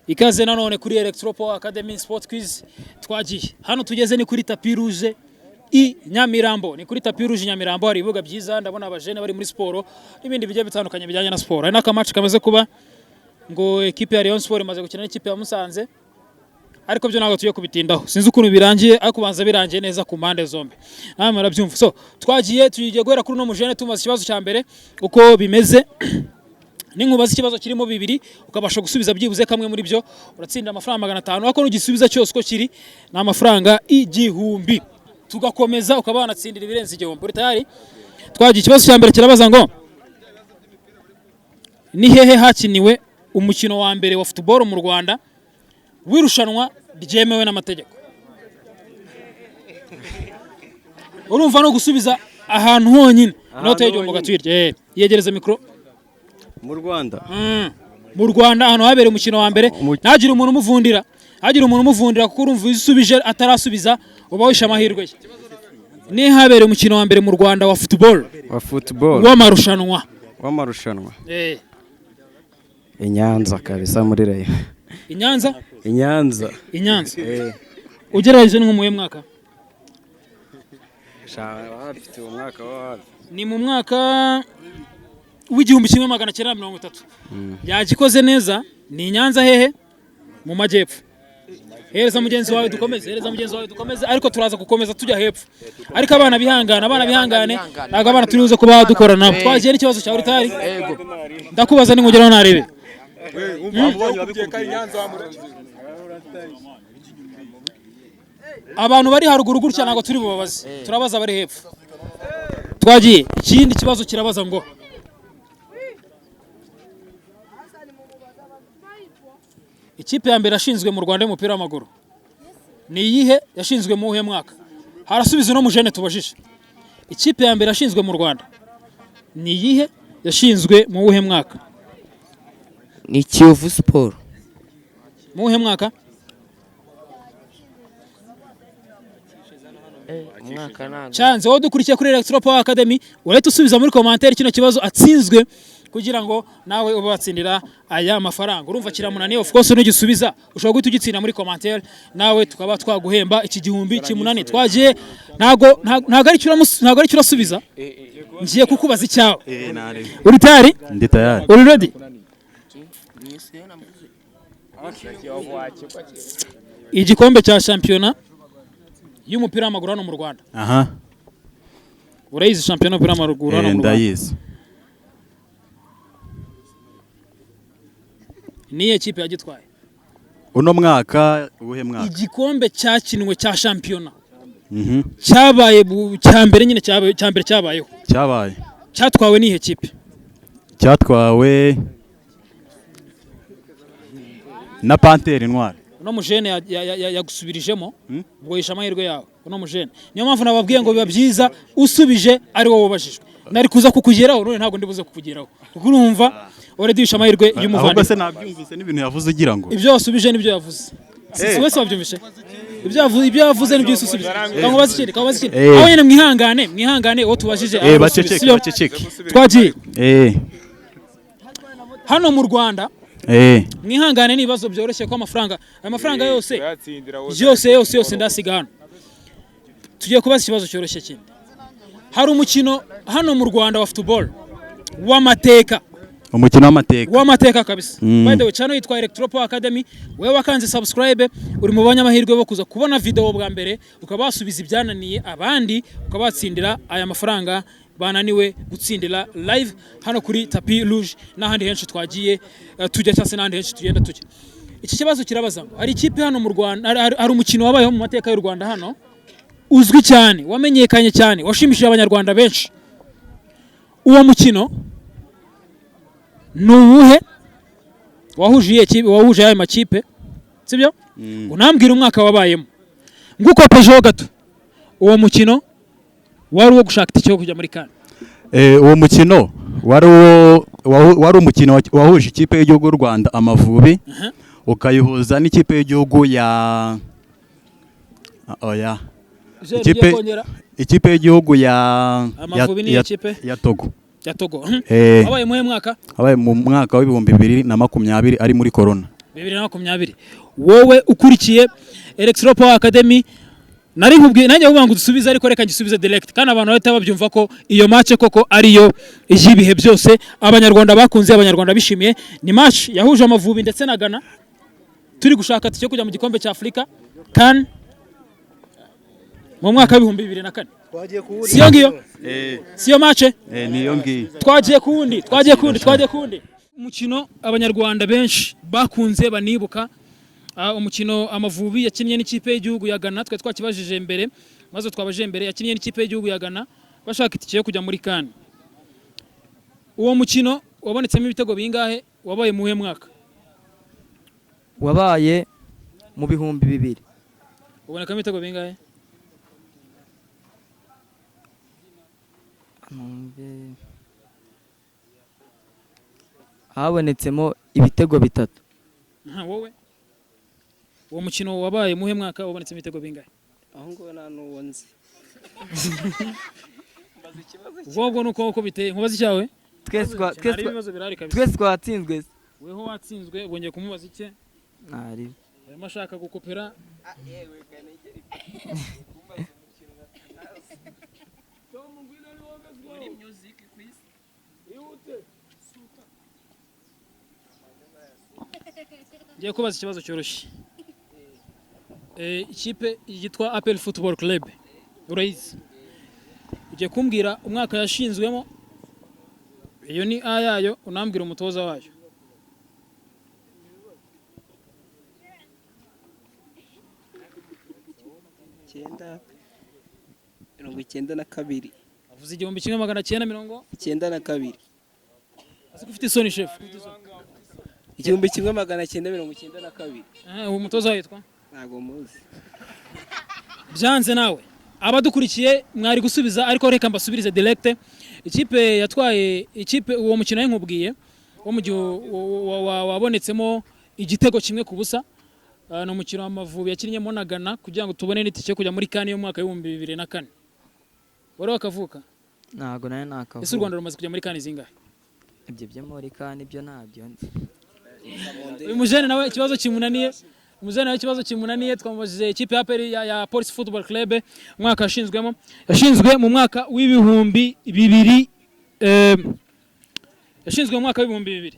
Ikaze nanone kuri Electropo Academy Sport Quiz. Twagiye hano, tugeze ni kuri tapis rouge i Nyamirambo. Ni kuri tapis rouge i Nyamirambo, hari ibibuga byiza, ndabona abajene bari muri siporo n'ibindi bigiye bitandukanye bijyanye na siporo. Hari n'akamatch kamaze kuba, ngo ekipe ya Rayon Sport imaze gukina n'ikipe ya Musanze, ariko byo ntabwo tugiye kubitindaho. Sinzi ukuntu birangiye, ariko ubanza birangiye neza ku mpande zombi, namwe murabyumva. So twagiye, tugiye guhera kuri uno mujene, tumaze ikibazo cya mbere uko bimeze. Ninkubaza ikibazo kirimo bibiri, ukabasha gusubiza byibuze kamwe muri byo, uratsinda amafaranga 500, ariko nugisubiza cyose uko kiri ni amafaranga 1000. Tugakomeza, ukaba wanatsindira ibirenze 1000. Uri tayari? Twagiye. Ikibazo cya mbere kirabaza ngo: ni hehe hakiniwe umukino wa mbere wa football mu Rwanda w'irushanwa ryemewe n'amategeko? Urumva no gusubiza ahantu honyine, inote y'1000 gatwirya. Yegereza mikoro. Mu Rwanda? Mu Rwanda, ahantu habereye umukino wa mbere. Ntagire umuntu umuvundira, ntagire umuntu umuvundira, kuko urumva iyo usubije atarasubiza uba wishe amahirwe ye. Ni habereye umukino wa mbere mu Rwanda wa football wa football w'amarushanwa. W'amarushanwa. I Nyanza kabisa, muri Rayon. I Nyanza? I Nyanza. I Nyanza. Eh. Ugereranyije ni nko mu wuhe mwaka? Hafite uwo mwaka wo hafi. Ni mu mwaka w'1930. Yagikoze neza. Ni i Nyanza hehe? Mu majyepfo. Hereza mugenzi wawe dukomeze, hereza mugenzi wawe dukomeze, ariko turaza gukomeza tujya hepfo. Ariko abana bihangane, abana bihangane, ntabwo abana turi buze kuba dukora nabo. Twagiye n'ikibazo cyawe, uri? Yego. Ndakubaza ningugeraho ntarebe. Abantu bari haruguru gutya ntabwo turi bubabaze, turabaza abari hepfo. Twagiye, ikindi kibazo kirabaza ngo: ikipe ya mbere yashinzwe mu Rwanda y'umupira w'amaguru ni iyihe? Yashinzwe mu wuhe mwaka? Harasubiza uno mujene tubajije. Ikipe ya mbere yashinzwe mu Rwanda ni iyihe? Yashinzwe mu wuhe mwaka? Ni Kiyovu Sport. Mu wuhe mwaka? Umwaka ntabwo. Cyanze wowe dukurikiye kuri Electro Power Academy, urahita usubiza muri commentaire kino kibazo atsinzwe, kugira ngo nawe ube watsindira aya mafaranga. Urumva kiramunaniye, of course nugisubiza ushobora guhita ugitsinda muri commentaire, nawe tukaba twaguhemba iki gihumbi kimunani. Twagiye. Ntago ari cyo ntago ari cyo urasubiza, ngiye kukubaza icyawe. Uri tayari? Ndi tayari. Uri ready? Igikombe cya shampiyona y'umupira w'amaguru hano mu Rwanda. Aha. Urayizi shampiyona y'umupira w'amaguru hano Eh, mu Rwanda? Ndayizi. Niyo kipe yagitwaye? Uno mwaka, uwuhe mwaka? Igikombe cyakinwe cya shampiyona cyabaye cya mbere nyine, cyabaye cya mbere cyabayeho. Cyabaye. Cyatwawe n'ihe kipe? Cyatwawe na Panthère Intwari. Uno mujene yagusubirijemo, ubwo yishe amahirwe yawe uno mujene. Niyo mpamvu nababwiye ngo biba byiza usubije ari wowe ubajijwe. Nari kuza kukugeraho none ntabwo ndibuze kukugeraho, kuko urumva already wishe amahirwe Ahubwo y'umuvandimwe. Se nabyumvise n'ibintu yavuze ugira ngo Ibyo wasubije nibyo yavuze. Si wese wabyumvise ibyo yavuze nibyo usubiza. Kankubaze ikindi, kankubaze ikindi. Aho nyine mwihangane, mwihangane, uwo tubajije arasubiza, Baceceke. sibyo? Baceceke. Twagiye. Hano mu Rwanda, mwihangane, ni ibibazo byoroshye ko amafaranga, aya mafaranga yose yose yose yose ndasiga hano. Tugiye kubaza ikibazo cyoroshye kindi. Hari umukino hano mu Rwanda wa football w'amateka. Umukino w'amateka. W'amateka kabisa. By the way, channel yitwa Electropo Academy. Wewe wakanze subscribe uri mu banyamahirwe bo kuza kubona video bwa mbere, ukaba wasubiza ibyananiye abandi, ukaba watsindira aya mafaranga bananiwe gutsindira live hano kuri tapis rouge n'ahandi henshi twagiye tujya, cyangwa se n'ahandi henshi tugenda tujya. Iki kibazo kirabaza ngo: hari ikipe hano mu Rwanda, hari umukino wabayeho mu mateka y'u Rwanda hano uzwi cyane, wamenyekanye cyane, washimishije Abanyarwanda benshi. Uwo mukino ni uwuhe? Wahuje iyihe kipe? Wahuje ayo makipe, sibyo? Unambwira umwaka wabayemo. Ngukopejeho gato, uwo mukino wari uwo gushaka itike yo kujya muri CAN. Uwo mukino wari umukino wahuje ikipe y'igihugu y'u Rwanda Amavubi, ukayihuza n'ikipe y'igihugu ya, oya, ikipe y'igihugu ya Amavubi ni ikipe? Ya Togo. Ya Togo. Eh. Wabaye muhe mwaka? Wabaye mu mwaka w'2020, ari muri corona. 2020. Wowe ukurikiye Electro Power Academy, nari nkubwiye nanjye kuvuga ngo dusubize, ariko reka ngisubize direct, kandi abantu bahita babyumva ko iyo match koko ariyo y'ibihe byose, Abanyarwanda bakunze, Abanyarwanda bishimiye. Ni match yahuje Amavubi ndetse na Ghana, turi gushaka tike kujya mu gikombe cya Afurika CAN mu mwaka wa 2004. Siyo ngiyo? Siyo match? Niyo ngiyo. Twagiye ku wundi, twagiye ku wundi, twagiye ku wundi umukino Abanyarwanda benshi bakunze, banibuka. Umukino Amavubi yakinnye n'ikipe y'igihugu ya Ghana, twe twakibajije mbere, maze twabajije mbere, yakinnye n'ikipe y'igihugu ya Ghana bashaka itike yo kujya muri CAN. Uwo mukino wabonetsemo ibitego bingahe? Wabaye muhe mwaka? Wabaye mu 2000. Ubonekamo ibitego bingahe? Habonetsemo ibitego bitatu. Aha, wowe, uwo mukino wabaye muhe mwaka, wabonetsemo ibitego bingahe? Aho ngaho nta n'uwo nzi. Ubwo nuko uko biteye, nkubaza icyawe. Twese Hari ibibazo birahari kabisa. Twese twatsinzwe se. Weho watsinzwe, bongeye kumubaza icye. Ntari. Arimo ashaka gukopera. Ngiye kubaza ikibazo cyoroshye. Ikipe yitwa APR Football Club urayizi? Ugiye kumbwira umwaka yashinzwemo, iyo ni A yayo, unambwira umutoza wayo. Icyenda 92. Avuze 1992. 92. Ese ko ufite isoni, chef? 1992. Uwo mutoza wayo yitwa? Ntabwo muzi. Byanze nawe. Abadukurikiye mwari gusubiza, ariko reka mbasubirize direct. Ikipe yatwaye ikipe, uwo mukino nkubwiye wo mu gihe wabonetsemo igitego 1-0. Ni umukino w'Amavubi yakinnyemo na Ghana kugira ngo tubone n'itike yo kujya muri CAN y'umwaka wa 2004. Wari wakavuka? Ntabwo nari nakavuka. Ese u Rwanda rumaze kujya muri CAN zingahe? Ibyo byo muri CAN ibyo ntabyo nzi. Uyu mujene nawe ikibazo kimunaniye, umujene nawe ikibazo kimunaniye. Twamubajije ikipe ya APR ya Police Football Club umwaka yashinzwemo. Yashinzwe mu mwaka wa 2000, yashinzwe mu mwaka wa 2000.